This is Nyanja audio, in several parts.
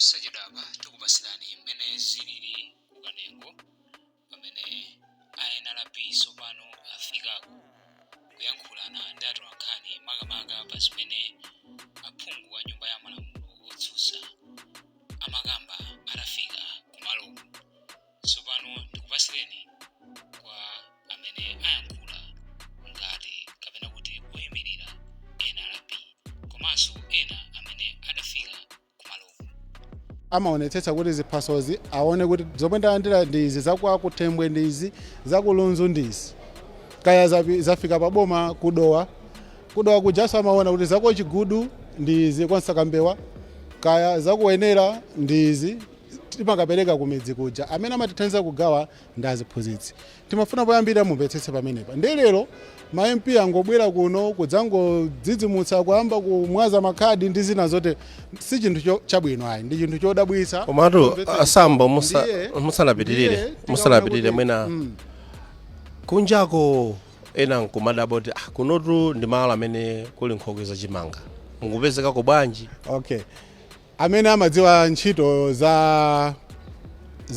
Posachedwapa tikupasirani mmene zilili ku Kanengo pamene a NRB tsopano afikako kuyankhulana ndi atolankhani, makamaka pa zimene aphungu a Nyumba ya Malamulo otsutsa amakamba atafika kumaloko. Tsopano ndikupasireni kwa amene ayankhula ngati kapena kuti oyimirira NRB komanso ena amene adafika kumaloko. Amaonetsetsa kuti ziphasozi aone kuti zomwe ndalandira ndi izi, zakwa Kuthembwe ndi izi, zakulunzu ndi izi, kaya zafika paboma kudowa, kudowa kujaso amaona kuti zako Chigudu ndi izi, kwa Nsakambewa, kaya zakuwenera ndi izi. Timakapereka kumidzi kuja, amene amatithandiza kugawa ndi aziphunzitsi. Timafuna poyambira mumvetsetse pamenepa. Ndi lero ma MP angobwera kuno kudzangodzidzimutsa, kuyamba kumwaza makhadi ndi zina zote, si chinthu chabwino ayi, ndi chinthu chodabwitsa. Komatu Kumvetsa. Asambo, musa musanapitirire, Ndiye musanapitirire, tikaona kuti mwina kunjako ena nkumadabwa kuti ah, kunotu ndi malo amene kuli nkhokwe zachimanga, mukupezekako bwanji? Okay, amene amadziwa ntchito za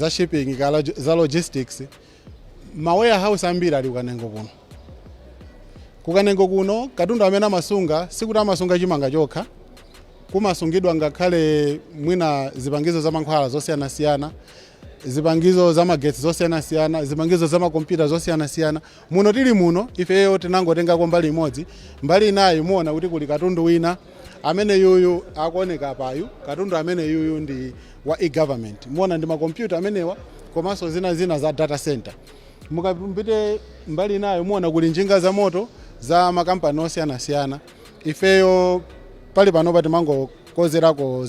shipping ka za logistics, ma warehouse ambiri ali kuKanengo kuno. KuKanengo kuno katundu amene amasunga, sikuti amasunga chimanga chokha, kumasungidwa ngakhale mwina zipangizo za mankhwala zosiyanasiyana, zipangizo za magetsi zosiyanasiyana, zipangizo za makompyuta zosiyanasiyana. Muno tili muno ifeyo tinangotengako mbali imodzi. Mbali inayi muona kuti kuli katundu wina amene yuyu akuoneka payu. Katundu amene yuyu ndi wa e-government, muona ndi makompyuta amenewa komanso zina zina za data center. Mukapite mbali inayo muona kuli njinga za moto za makampani osiyanasiyana. Ifeyo pali panopa timangokozerako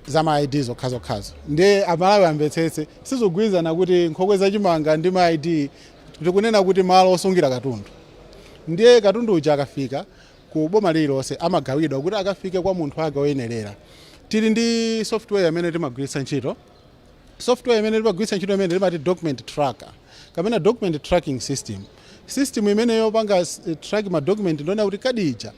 za ma ID zokhazokhazo. Ndiye Amalawi amvetsetse, sizikugwirizana kuti nkhokwe zachimanga ndi ma ID. Tikunena kuti malo osungira katundu. Ndiye katundu uja akafika ku boma lililonse amagawidwa kuti akafike kwa munthu ake oyenerera. Tili ndi software imene timagwiritsa ntchito. Software imene timagwiritsa ntchito imene timati document tracker kapena document tracking system, system imene yopanga track ma document, ndiona kuti kadi ija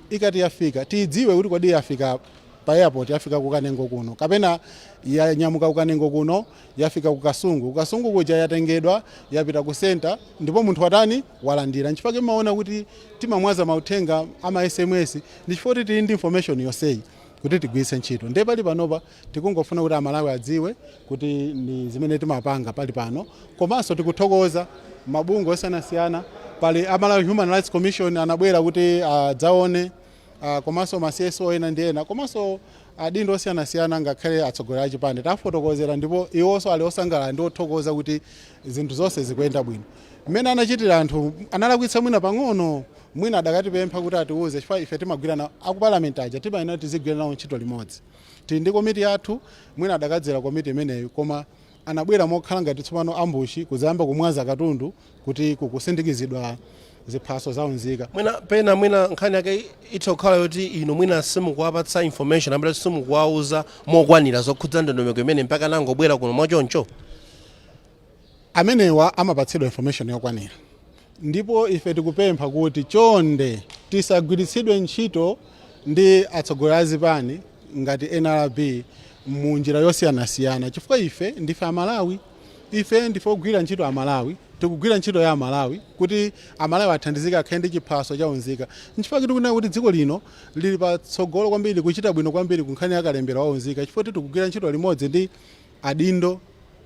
ikati yafika, tidziwe kuti kodi yafika pa airport, yafika kuKanengo kuno, kapena yanyamuka kuKanengo kuno, yafika kuKasungu, kuKasungu kuja yatengedwa, yapita ku center, ndipo munthu watani, walandira. Nchifukwa maona kuti timamwaza mauthenga ama SMS, ndi chifukwa kuti tili ndi information yonseyi kuti tigwiritse ntchito. Ndiye pali panopa tikungofuna kuti Amalawi adziwe kuti ndi zimene timapanga pali pano. Komanso tikuthokoza mabungwe osiyanasiyana. Pali Amalawi Human Rights Commission anabwera kuti adzaone, komanso ma CSO ena ndi ena, komanso adindo osiyanasiyana, ngakhale atsogoleri achipani tafotokozera, ndipo iwonso ali osangalala ndi othokoza kuti zinthu zonse zikuyenda bwino. Mmene anachitira anthu analakwitsa mwina pang'ono, mwina adakatipempha kuti atiuze, chifukwa ife timagwira nawo akupalamenti aja, timayenera tizigwira nawo ntchito limodzi. Tili ndi komiti yathu, mwina adakadzera komiti imeneyo, koma anabwera mokhala ngati tsopano ambush, kudzayamba kumwaza katundu kuti kukusindikizidwa ziphaso zaunzika. Mwina pena mwina nkhani yake itha kukhala yoti inu mwina simukuwapatsa information amene simukuwauza mokwanira zokhudza ndondomeko imene, mpaka nangobwera kuno mwachoncho. Amenewa amapatsidwa information yokwanira, ndipo ife tikupempha kuti chonde tisagwiritsidwe ntchito ndi atsogoleri azipani ngati NRB mu njira yosiyanasiyana, chifukwa ife ndife Amalawi, ife ndife ogwira ntchito Amalawi, tikugwira ntchito ya Amalawi kuti Amalawi athandizike, akhale ndi chiphaso chaunzika. Nchifukwa tikunena kuti dziko lino lili patsogolo kwambiri, kuchita bwino kwambiri ku nkhani ya kalembera waunzika, chifukwa kuti tikugwira ntchito limodzi ndi adindo,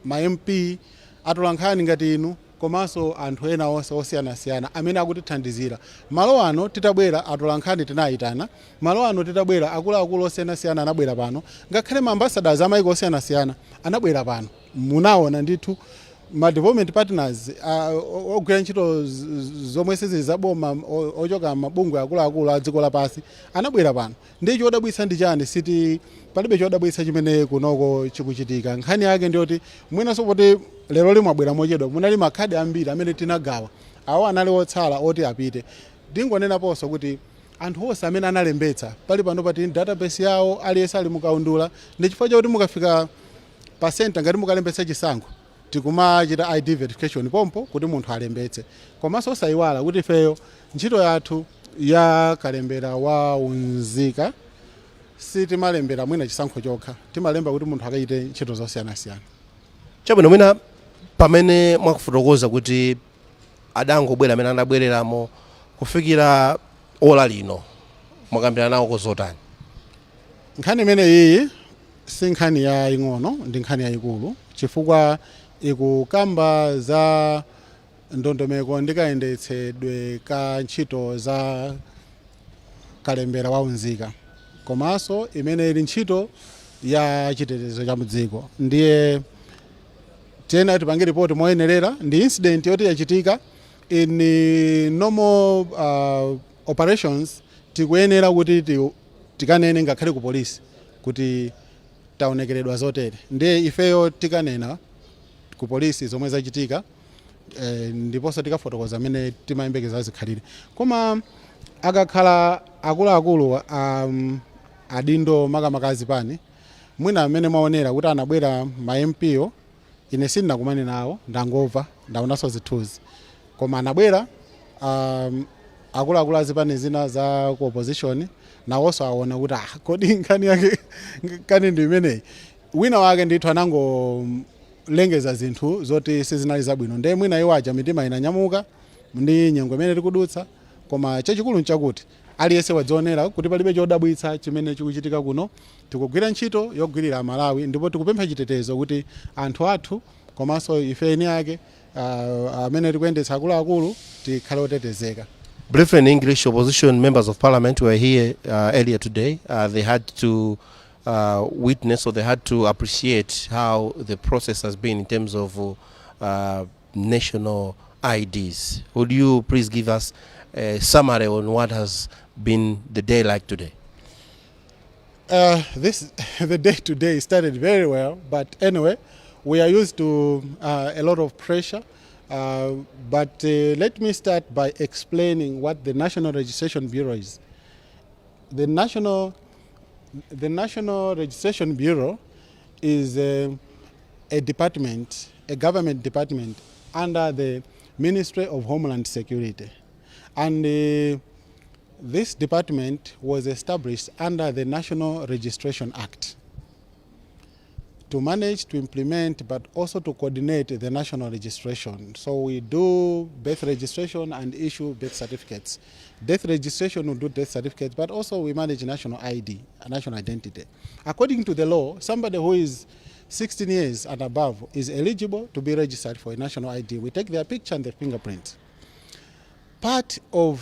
ma MP, atolankhani ngati inu, komanso anthu ena onse osiyanasiyana amene akutithandizira. Malo ano titabwera, atolankhani tinayitana. Malo ano titabwera, akuluakulu osiyanasiyana anabwera pano, ngakhale ma ambassadors amaiko osiyanasiyana anabwera pano. Munaona ndithu ma development partners, ogwira ntchito zomwe sizili zaboma, ochoka mabungwe akuluakulu a dziko lapansi anabwera pano. Ndi chodabwitsa ndi chani? Siti palibe chodabwitsa chimene kunoko chikuchitika. Nkhani yake ndiyoti mwinanso poti lero limwabwera mochedwa, munali makhadi ambiri amene tinagawa, awo anali otsala oti apite. Ndingonenaponso kuti anthu onse amene analembetsa pali pano pati database yawo, aliyense ali mukaundula. Ndi chifukwa chakuti mukafika pa center ngati mukalembetsa chisankho, tikumachita ID verification pompo kuti munthu alembetse. Komanso osayiwala kuti ifeyo ntchito yathu ya kalembera wa unzika Sitimalembera mwina chisankho chokha, timalemba kuti munthu akachite ntchito zosiyanasiyana. Chabwino, mwina pamene mwakufotokoza kuti adangobwera amene adabwereramo, kufikira ola lino mwakambirana nawo kozotani? Nkhani imene iyi si nkhani ya ing'ono, ndi nkhani yayikulu, chifukwa ikukamba za ndondomeko ndi kayendetsedwe ka ntchito za kalembera wa unzika, komanso imene ili ntchito ya chitetezo cha mdziko. Ndiye tiyena tipange ripoti moyenerera. Ndi incident yoti yachitika in normal operations. Tikuyenera kuti tikanene ngakhale ku polisi kuti taonekeredwa zotere. Ndiye ifeyo tikanena ku polisi zomwe zachitika, ndiponso tikafotokoza amene timayembekeza zikhalire. Koma akakhala akuluakulu adindo, makamaka azipani, mwina amene mwaonera kuti anabwera ma MP, ine sindinakumane nawo, ndangomva, ndaonanso zithunzi. Koma anabwera akuluakulu azipani zina za ku opposition, nawonso aona kuti, ah, kodi nkhani yake kani ndi imeneyi? Wina wake ndithu anangolengeza zinthu zoti sizinali zabwino, ndiye mwina iwo aja mitima inanyamuka ndi nyengo imene tikudutsa. Koma chachikulu nchakuti aliyense wadzionera kuti palibe chodabwitsa chimene chikuchitika kuno. Tikugwira ntchito yogwirira Amalawi, ndipo tikupempha chitetezo kuti anthu athu komanso ife eni ake amene tikuyendetsa akuluakulu tikhale otetezeka. Briefly in English, opposition members of parliament were here earlier today. They had to witness or they had to appreciate how the process has been in terms of national IDs. Would you please give us a summary on what has been the day like today? This the day today started very well, but anyway, we are used to a lot of pressure. But let me start by explaining what the National Registration Bureau is. The National Registration Bureau is a department, a government department under the Ministry of Homeland Security, and this department was established under the National Registration Act to manage, to implement, but also to coordinate the national registration. So we do birth registration and issue birth certificates. Death registration, we do death certificates, but also we manage national ID, a national identity. According to the law, somebody who is 16 years and above is eligible to be registered for a national ID. We take their picture and their fingerprint. Part of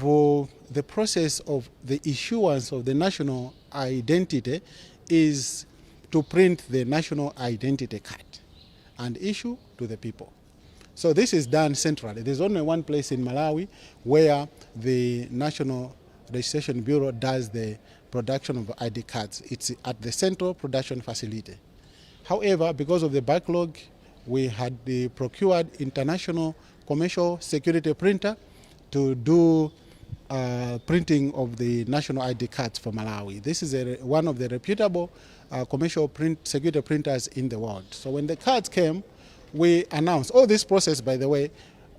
the process of the issuance of the national identity is to print the national identity card and issue to the people. So this is done centrally. There's only one place in Malawi where the National Registration Bureau does the production of ID cards. It's at the Central Production Facility. However, because of the backlog, we had the procured international commercial security printer to do printing of the national ID cards for Malawi. This is one of the reputable commercial print security printers in the world. So when the cards came, we announced all this process, by the way,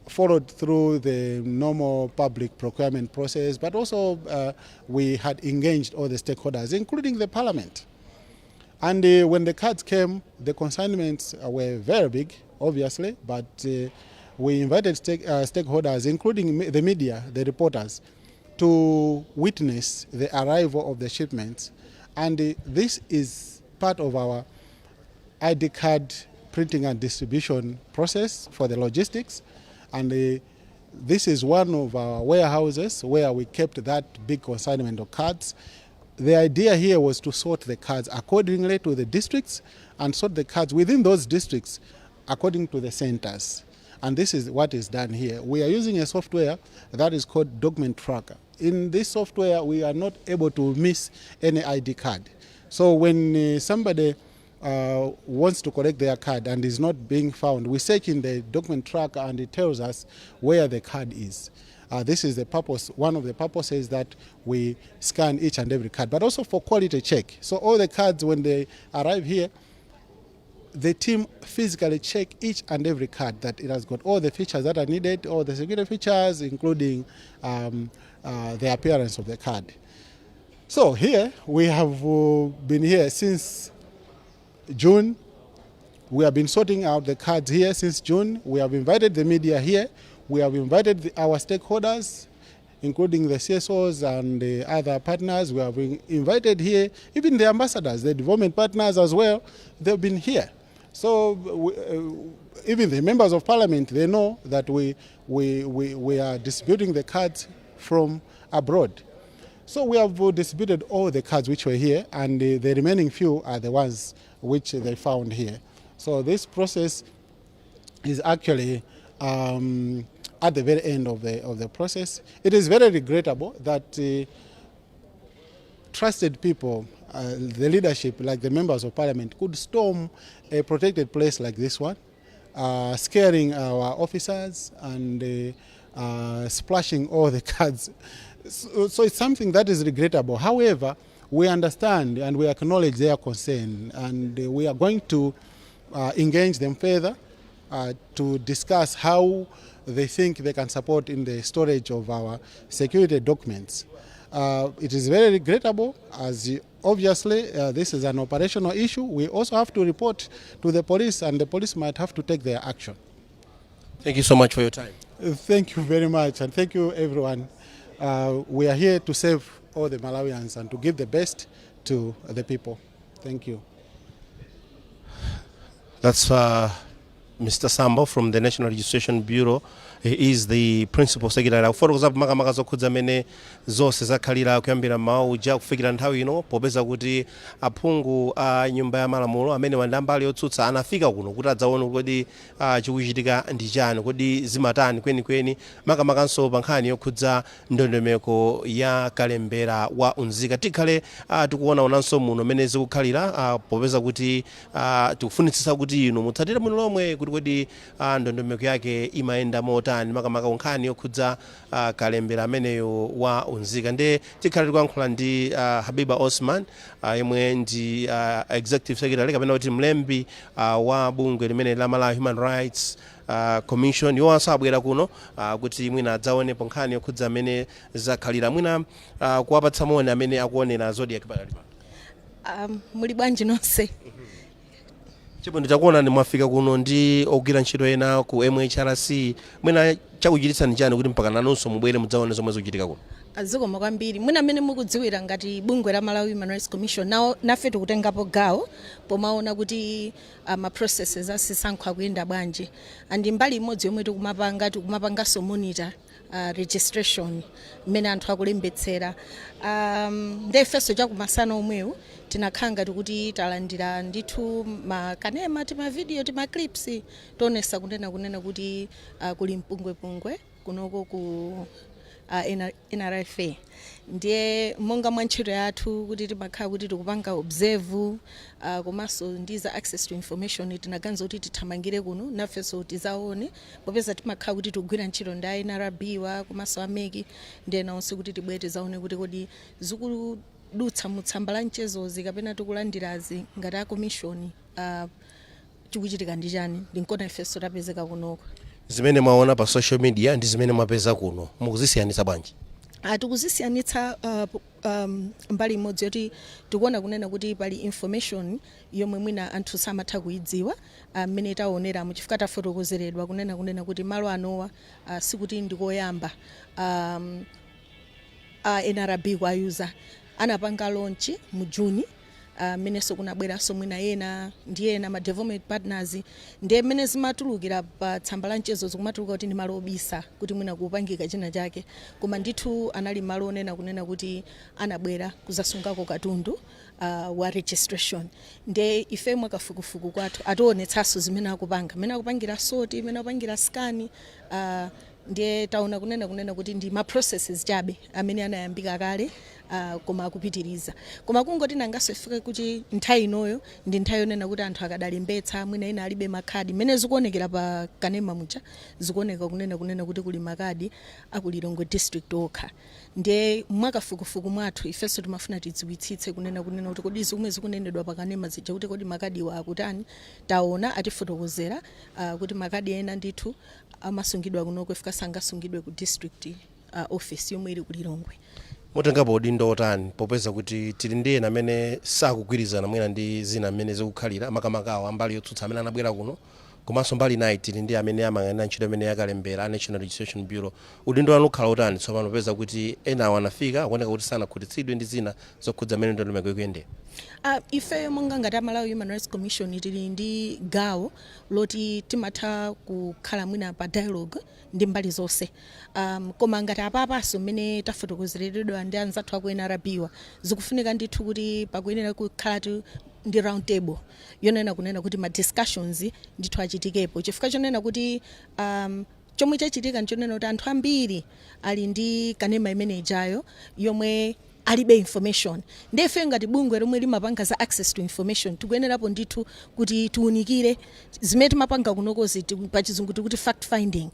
followed through the normal public procurement process, but also we had engaged all the stakeholders, including the parliament. And when the cards came, the consignments were very big, obviously, but we invited stakeholders, including the media, the reporters, to witness the arrival of the shipments. And this is part of our ID card printing and distribution process for the logistics. And this is one of our warehouses where we kept that big consignment of cards. The idea here was to sort the cards accordingly to the districts and sort the cards within those districts according to the centers. And this is what is done here. We are using a software that is called Document Tracker. In this software, we are not able to miss any ID card. So when somebody wants to collect their card and is not being found, we search in the document tracker and it tells us where the card is. This is the purpose, one of the purposes that we scan each and every card, but also for quality check. So all the cards, when they arrive here, the team physically check each and every card that it has got all the features that are needed, all the security features, including the appearance of the card. So here we have been here since June. We have been sorting out the cards here since June. We have invited the media here. We have invited our stakeholders, including the CSOs and the other partners. We have been invited here, even the ambassadors, the development partners as well. They've been here. So even the members of parliament, they know that we are distributing the cards from abroad. So we have distributed all the cards which were here, and the remaining few are the ones which they found here. So this process is actually at the very end of the process. It is very regrettable that trusted people, the leadership, like the members of parliament, could storm a protected place like this one, scaring our officers and splashing all the cards. So it's something that is regrettable. However, we understand and we acknowledge their concern, and we are going to engage them further to discuss how they think they can support in the storage of our security documents. It is very regrettable, as obviously this is an operational issue. We also have to report to the police, and the police might have to take their action. Thank you so much for your time. Thank you very much, and thank you, everyone. We are here to save all the Malawians and to give the best to the people. Thank you. That's Mr. Sambo from the National Registration Bureau. He is the principal secretary. Akufotokoza makamaka zokhudza amene zonse zakhalira kuyambira mmawa uja kufikira nthawi ino, popeza kuti aphungu a nyumba ya malamulo amene wandi ambali yotsutsa anafika kuno kuti adzaone kodi chikuchitika ndi chani, kodi zimatani kwenikweni, makamakanso pa nkhani yokhudza ndondomeko ya kalembera wa unzika. Tikhale tikuona onanso muno mmene zikukhalira, popeza kuti tikufunitsitsa kuti inu mutsatire bwino lomwe kuti kodi ndondomeko yake imayenda motani, makamaka nkhani yokhudza kalembera ameneyo wa unzika. Nde tikhale tikuyankhula ndi Habiba Osman, yemwe ndi executive secretary kapena kuti mlembi wa bungwe limene la Malawi Human Rights Commission. Iwonso abwera kuno kuti mwina adzaonepo nkhani yokhudza amene zakhalira, mwina kuwapatsa moni amene akuonera Zodiak pakali pano. Muli bwanji nonse? Chibwino, chakuona mwafika kuno ndi ogwira ntchito ena ku MHRC. Mwina chakuchititsani chani kuti mpaka nanunso mubwere mudzaone zomwe zikuchitika kuno? Zikomo kwambiri. Mwina amene mukudziwira ngati bungwe la Malawi Human Rights Commission, nawo nafe tikutengapo gawo pomaona kuti ma processes asisankho akuyenda bwanji, and mbali imodzi yomwe tikumapanga, tikumapanganso monitor registration, mmene anthu akulembetsera. Ndefenso chakumasana omwewu tinakhala ngati kuti talandira ndithu makanema, timavidiyo, tima clips tionesa kunena kuti kuli mpungwepungwe kunoko ku NRFA. Ndiye monga mwa ntchito yathu kuti timakhala kuti tikupanga observe, komanso ndi za access to information, tinaganiza kuti tithamangire kuno nafenso tizaone, popeza timakhala kuti tikugwira ntchito ndi a NRB wa komanso a MEC ndi ena onse, kuti tibwere tizaone kuti kodi zikudutsa mutsamba la mchezozi kapena tikulandirazi ngati a commission, chikuchitika ndi chani. Ndinkona ifenso tapezeka kunoko. Zimene mwaona pa social media ndi zimene mwapeza kuno mukuzisiyanitsa bwanji? Tikuzisiyanitsa mbali imodzi yoti tikuona kunena kuti pali information yomwe mwina anthu samatha kuidziwa mmene taoneramo, chifukwa tafotokozeredwa kunena kuti malo anowa sikuti ndikoyamba a NRB kuayuza. Anapanga launch mu Juni, mmenenso kunabweranso mwina ena ndi ena ma development partners. Ndiye mmene zimatulukira pa tsamba la mchezo, zikumatuluka kuti ndi malo obisa, kuti mwina kupangika china chake, koma ndithu anali malo onena kunena kuti anabwera kuzasungako katundu wa registration. Ndiye ife mwakafukufuku kwathu ationetsanso zimene akupanga, mmene akupangira sort, mmene akupangira scan. Ndiye taona kunena kuti ndi ma processes chabe amene anayambika kale, koma akupitiriza. Koma kungoti nangaso ifike kuti nthawi inoyo ndi nthawi yonena kuti anthu akadalembetsa, mwina ena alibe makhadi. Mmene zikuonekera pa kanema muja, zikuoneka kunena kuti kuli makadi aku Lilongwe district okha. Ndiye mwakafukufuku mwathu ifenso timafuna tidziwitsitse kunena kuti kodi zomwe zikunenedwa pakanema zija, kuti kodi makadiwa akutani. Taona atifotokozera kuti makadi ena ndithu amasungidwa kunoko, ifika sangasungidwe ku district office yomwe ili ku Lilongwe. Mutengapo udindo otani, popeza kuti tili ndi ena amene sakugwirizana mwina ndi zina amene zikukhalira, makamakawo ambali yotsutsa amene anabwera kuno, komanso mbali inayi tili ndi amene amayang'anira ntchito imene yakalembera a National Registration Bureau? Udindo wanu ukhala otani tsopano, popeza kuti enawo anafika akuoneka kuti sanakhutitsidwe ndi zina zokhudza amene ndondomeko ikuyendera? Ifeyo monga ngati Malawi Human Rights Commission tili ndi gawo loti timatha kukhala mwina pa dialogue ndi mbali zonse, koma ngati apapanso mmene tafotokozeredwa ndi anzathu aku NRB wa, zikufunika ndithu kuti pakuyenera kukhala ndi round table yonena kunena kuti ma discussions ndithu achitikepo, chifukwa chonena kuti chomwe chachitika nchonena kuti anthu ambiri ali ndi kanema imene ijayo yomwe alibe information. Ndife ngati bungwe lomwe limapanga za access to information tikuyenerapo ndithu kuti tiunikire zimene timapanga kunokozi, pachizungu tikuti fact finding.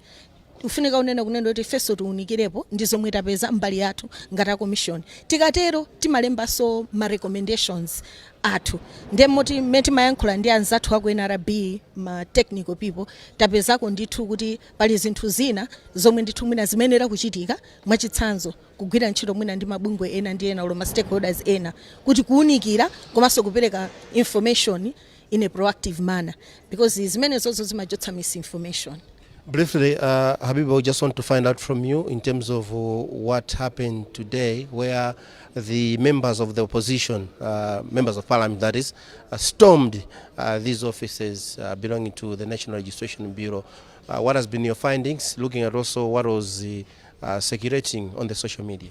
Ufunika unena kunena kuti ifenso tiunikirepo ndi zomwe tapeza mbali yathu ngati a commission. Tikatero timalembanso ma recommendations athu. Ndiye moti mmene timayankhula ndi anzathu aku NRB, ma technical people, tapezako ndithu kuti pali zinthu zina zomwe ndithu mwina zimayenera kuchitika, mwachitsanzo kugwira ntchito mwina ndi mabungwe ena ndi ena olo ma stakeholders ena, kuti kuunikira komanso kupereka information in a proactive manner, because zimene zozo zimachotsa misinformation. Briefly, Habiba, we just want to find out from you in terms of what happened today, where the members of the opposition, members of parliament that is, stormed these offices belonging to the National Registration Bureau. What has been your findings, looking at also what was circulating on the social media?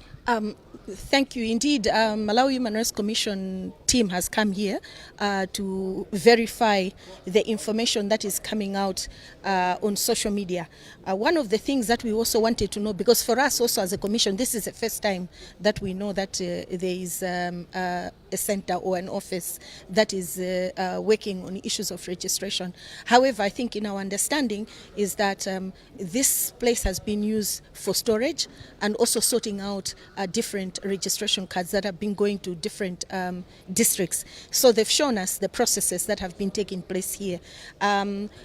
Thank you. Indeed, Malawi Human Rights Commission team has come here to verify the information that is coming out on social media. One of the things that we also wanted to know, because for us also as a commission, this is the first time that we know that there is a center or an office that is working on issues of registration. However, I think in our understanding is that this place has been used for storage and also sorting out different registration cards that have been going to different districts. So they've shown us the processes that have been taking place here.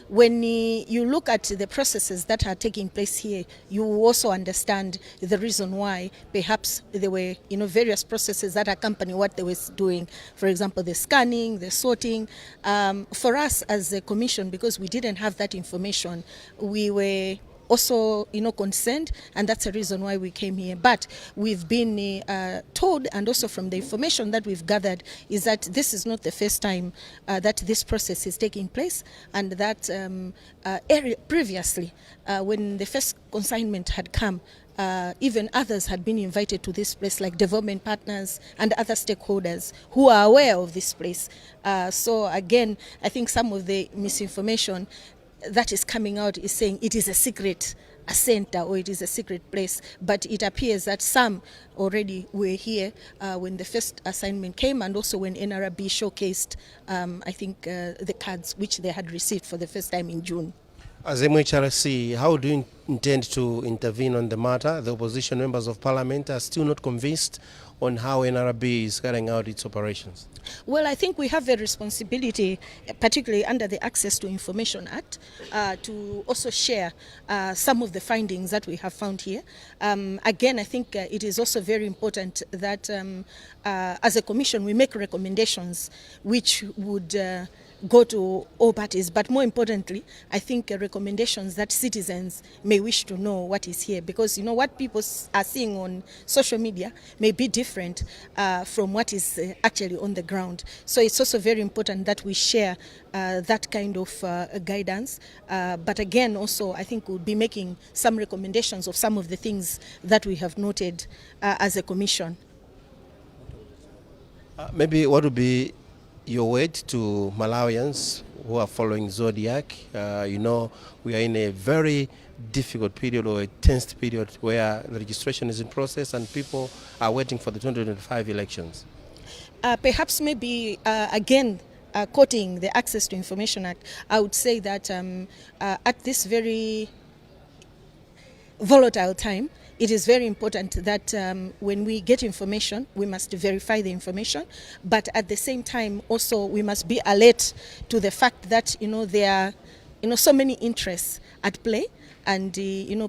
When you look at the processes that are taking place here, you will also understand the reason why perhaps there were various processes that accompany what they were doing. For example, the scanning, the sorting. For us as a commission, because we didn't have that information, we were also concerned, and that's the reason why we came here. But we've been told, and also from the information that we've gathered, is that this is not the first time that this process is taking place, and that area previously, when the first consignment had come, even others had been invited to this place, like development partners and other stakeholders who are aware of this place. So again, I think some of the misinformation that is coming out is saying it is a secret a center or it is a secret place, but it appears that some already were here when the first assignment came, and also when NRB showcased, I think, the cards which they had received for the first time in June. As MHRC, how do you intend to intervene on the matter? The opposition members of parliament are still not convinced on how NRB is carrying out its operations. Well, I think we have a responsibility, particularly under the Access to Information Act, to also share some of the findings that we have found here. Again, I think it is also very important that as a commission we make recommendations which would go to all parties, but more importantly, I think recommendations that citizens may wish to know what is here, because what people are seeing on social media may be different from what is actually on the ground. So it's also very important that we share that kind of guidance. But again, also I think we'll be making some recommendations of some of the things that we have noted as a commission. Maybe what would be your word to Malawians who are following Zodiak? We are in a very difficult period, or a tense period, where the registration is in process and people are waiting for the 2025 elections. Perhaps maybe again, quoting the Access to Information Act, I would say that at this very volatile time, it is very important that when we get information, we must verify the information. But at the same time, also we must be alert to the fact that there are so many interests at play. And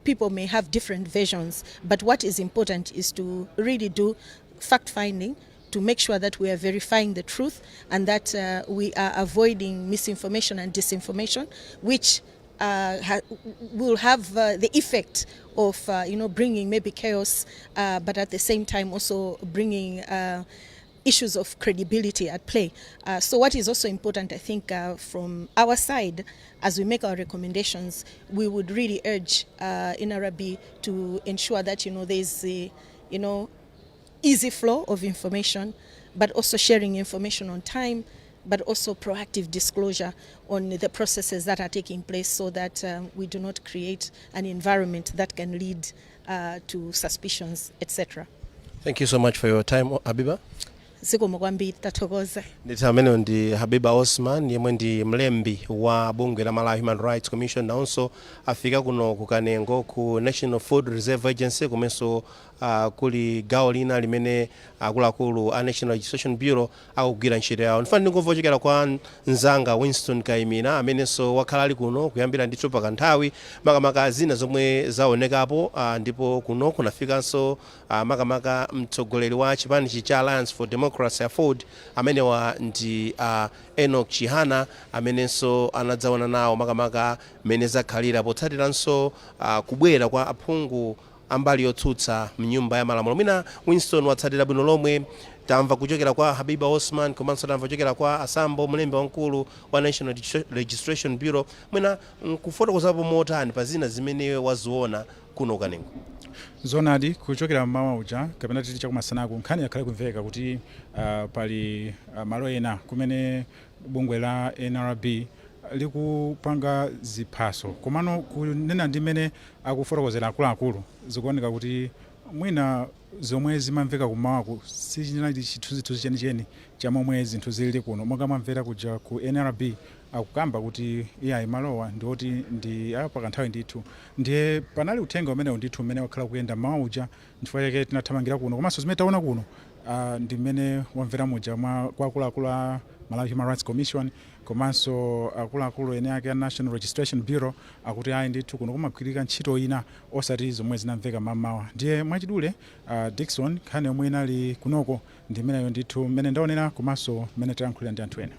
people may have different versions, but what is important is to really do fact finding to make sure that we are verifying the truth and that we are avoiding misinformation and disinformation, which will have the effect of bringing maybe chaos, but at the same time also bringing issues of credibility at play. So what is also important, I think, from our side, as we make our recommendations, we would really urge NRB to ensure that there's a easy flow of information, but also sharing information on time, but also proactive disclosure on the processes that are taking place so that we do not create an environment that can lead to suspicions, etc. Thank you so much for your time, Habiba. Zikomo kwambiri, tathokoza. Ndithu ameneyo ndi Habiba Osman, yemwe ndi mlembi wa bungwe la Malawi Human Rights Commission. Nawonso afika kuno ku Kanengo ku National Food Reserve Agency, komanso kuli gawo lina limene akuluakulu a National Registration Bureau akugwira ntchito yawo. Ndifuna ndingomva kuchokera kwa mzanga Winston Kaimina, amenenso wakhala ali kuno kuyambira ndithu pakanthawi, makamaka zina zomwe zaonekapo. Ndipo kuno kunafikanso makamaka mtsogoleri wa chipanichi cha Alliance for Democracy, AFORD, amenewa ndi Enoch Chihana, amenenso anadzaona nawo makamaka mmene zakhalira potsatiranso kubwera kwa aphungu ambali yotsutsa mnyumba ya malamulo. Mwina Winston, watsatira bwino lomwe, tamva kuchokera kwa Habiba Osman, komanso tamva kuchokera kwa Asambo, mlembi wamkulu wa National Registration Bureau. Mwina nkufotokozapo motani pa zina zimene waziona kuno Kanengo? Zonadi, kuchokera mmawa uja kapena titi chakumasanaku, nkhani yakhale kumveka kuti pali malo ena kumene bungwe la NRB likupanga ziphaso. Komano kunena ndi mmene akufotokozera akuluakulu, zikuoneka kuti mwina zomwe zimamveka kumawaku sichinali chithunzithunzi chenicheni cha momwe zinthu zilili kuno. Monga mwamvera kuja ku NRB akukamba kuti iyayi, malowa ndioti ndi apakanthawi ndithu. Ndiye panali uthenga umenewu ndithu umene wakhala kuyenda mmawa uja, nchifukwa chake tinathamangira kuno. Komanso zimene taona kuno ndi mmene wamvera muja mwa kwa akuluakulu a Malawi Human Rights Commission komanso akuluakulu ene ake a National Registration Bureau, akuti ayi ndithu, kuno kumagwirika ntchito ina, osati zomwe zinamveka mamawa. Ndiye mwachidule, Dickson, nkhani yomwe inali kunoko ndi imeneyo ndithu, mmene ndaonera komanso mmene tayankhulira ndi anthu ena.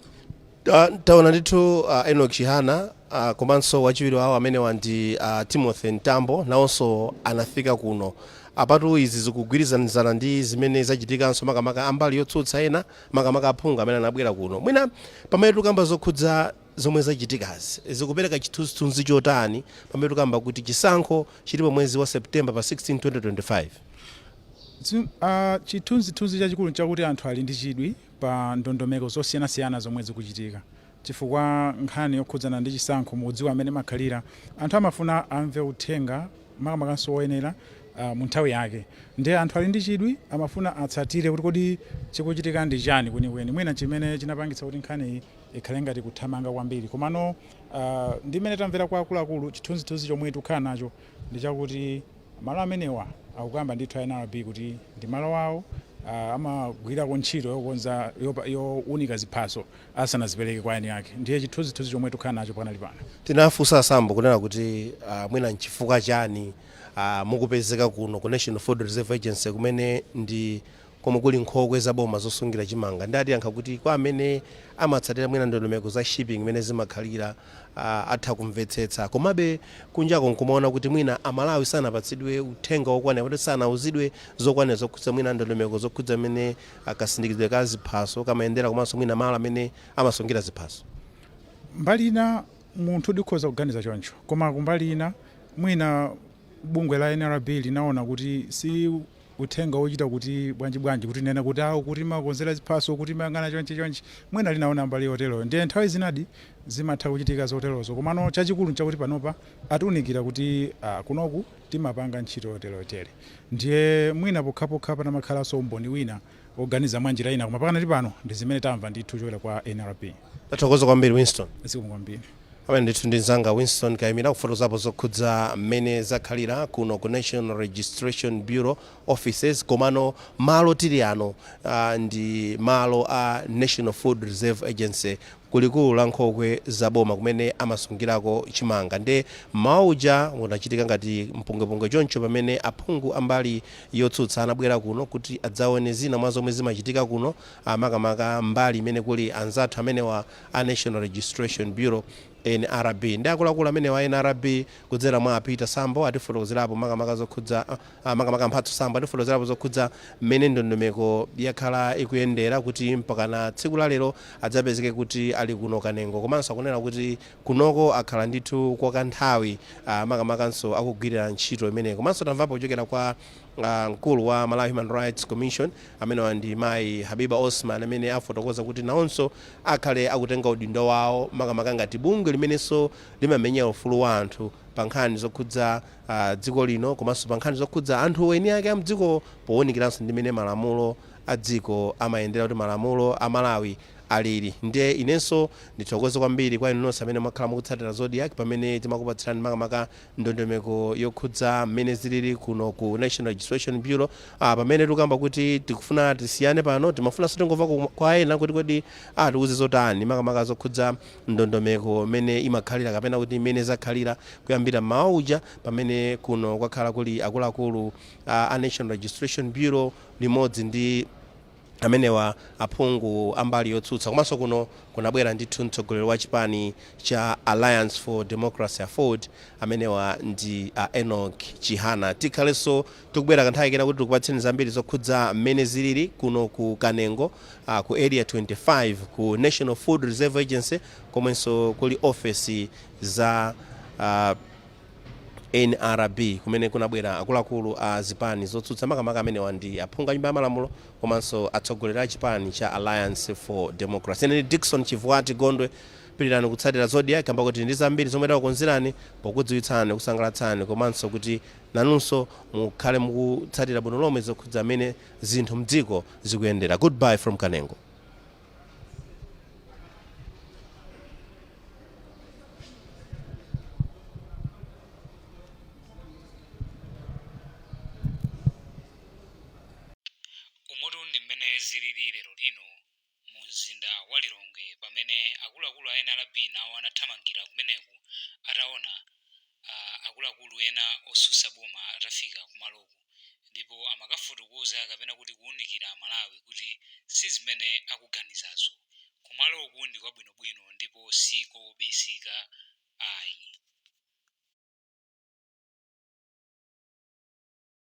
Taona ndithu Enoch Chihana komanso wachiwiri wawo, amenewa ndi Timothy Mtambo, nawonso anafika kuno. Apatu izi zikugwirizanizana ndi zimene zachitikanso makamaka ambali yotsutsa ena, makamaka aphungu amene anabwera kuno. Mwina pamene tikamba zokhudza zomwe zachitikazi, zikupereka chithunzithunzi chotani pamene tikamba kuti chisankho chilipo mwezi wa September pa 16 2025? Chithunzithunzi chachikulu nchakuti anthu ali ndi chidwi pa ndondomeko zosiyanasiyana zomwe zikuchitika, chifukwa nkhani yokhudzana ndi chisankho, mukudziwa amene makhalira, anthu amafuna amve uthenga makamakanso woyenera mu nthawi yake. Ndiye anthu ali ndi chidwi, amafuna atsatire kuti kodi chikuchitika ndi chani kwenikweni. Mwina chimene chinapangitsa kuti nkhani ikhale ngati kuthamanga kwambiri. Komano ndi mmene tamvera kwa akuluakulu, chithunzithunzi chomwe tikukhala nacho ndi chakuti malo amenewa akukamba ndithu a NRB kuti ndi malo awo, amagwirako ntchito yokonza, yowunika ziphaso asanazipereke kwa eni ake. Ndiye chithunzithunzi chomwe tikukhala nacho panali pano. Tinafunsa Sambo kunena kuti mwina nchifukwa chani mukupezeka kuno ku National Food Reserve Agency, kumene ndi komwe kuli nkhokwe zaboma zosungira chimanga. Ndi atiyankha kuti kwa amene amatsatira mwina ndondomeko za shipping imene zimakhalira, atha kumvetsetsa. Komabe kunjako nkumaona kuti mwina Amalawi sanapatsidwe uthenga wokwanira, kuti sanauzidwe zokwanira zokhudza mwina ndondomeko zokhudza mmene akasindikizidwe ka ziphaso kamayendera, komanso mwina malo amene amasungira ziphaso. Mbali ina munthu ndikhoza kuganiza choncho, koma kumbali ina mwina bungwe la NRB linaona kuti si uthenga wochita kuti bwanji bwanji, kuti nena kuti awo kuti makonzera ziphaso, kuti mayang'ana chonchi chonchi. Mwina linaona mbali yoteroyo. Ndiye nthawi zinadi zimatha kuchitika zoterozo. Komano chachikulu nchakuti panopa atiunikira kuti kunoku timapanga ntchito yoteroyotere. Ndiye mwina pokhapokha panamakhalanso umboni wina woganiza mwa njira ina, koma pakanali pano ndi zimene tamva ndithu kuchokera kwa NRB. Tathokoza kwambiri, Winston. Zikomo kwambiri. Amene ndithu ndi mzanga Winston Kayimira kufotokozapo zokhudza mmene zakhalira kuno ku National Registration Bureau offices. Komano malo tili ano ndi malo a National Food Reserve Agency, kulikulu la nkhokwe za boma kumene amasungirako chimanga. Nde mmawa uja unachitika ngati mpungwepungwe choncho pamene aphungu ambali yotsutsa anabwera kuno kuti adzaone zina mwa zomwe zimachitika kuno, makamaka mbali imene kuli anzathu amenewa a National Registration Bureau, NRB. Ndi akuluakulu amene wa NRB kudzera mwa Peter Sambo atifotokozerapo makamaka zokhudza, makamaka Mphatso Sambo atifotokozerapo zokhudza mmene ndondomeko yakhala ikuyendera kuti mpakana tsiku la lero adzapezeke kuti ali kuno Kanengo. Komanso akunena kuti kunoko akhala ndithu kwa kanthawi, makamakanso akugwirira ntchito imeneyi. Komanso tamvapo kuchokera kwa mkulu wa Malawi Human Rights Commission, amenewa ndi mayi Habiba Osman, amene afotokoza kuti nawonso akhale akutenga udindo wawo makamaka ngati bungwe limenenso limamenya ufulu wa anthu pa nkhani zokhudza dziko lino komanso pa nkhani zokhudza anthu eni ake amdziko, powunikiranso ndi mmene malamulo a dziko amayendera, kuti malamulo a Malawi alili. Ndiye inenso ndithokoze kwambiri kwa inu nonse amene mwakhala mukutsatira Zodiak pamene timakupatsirani makamaka ndondomeko yokhudza mmene zilili kuno ku National Registration Bureau. Pamene tikukamba kuti tikufuna tisiyane pano, timafunanso tingomva kwa ena kuti kodi atiuze zotani makamaka zokhudza ndondomeko mmene imakhalira kapena kuti mmene zakhalira kuyambira mmawa uja pamene kuno kwakhala kuli akuluakulu a National Registration Bureau limodzi ndi amenewa aphungu ambali yotsutsa. Komanso kuno kunabwera ndithu mtsogoleri wa chipani cha Alliance for Democracy, AFORD, amenewa ndi a Enoch Chihana. Tikhalenso tikubwera kanthawi kena kuti tikupatseni zambiri zokhudza mmene zilili kuno ku Kanengo, ku Area 25, ku National Food Reserve Agency, komwenso kuli ofesi za NRB, kumene kunabwera akuluakulu a zipani zotsutsa, makamaka amenewa ndi aphungu a nyumba ya malamulo komanso atsogoleri a chipani cha Alliance for Democracy. Ine ndi Dickson Chivuati Gondwe. Pitirani kutsatira Zodiak kamba kuti ndi zambiri zomwe takukonzerani pokudziwitsani, kusangalatsani komanso kuti nanunso mukhale mukutsatira bwino lomwe zokhudza mmene zinthu mdziko zikuyendera. Goodbye from Kanengo. Umutu ndi mmene zilili lero lino mu mzinda wa Lilongwe pamene akuluakulu a NRB nawo anathamangira kumeneku ataona akuluakulu ena osusa boma atafika kumaloku, ndipo amakafotokoza kapena kuti kuwunikira Amalawi kuti si zimene akuganizazo. Kumaloku ndi kwabwinobwino ndipo sikobisika ayi.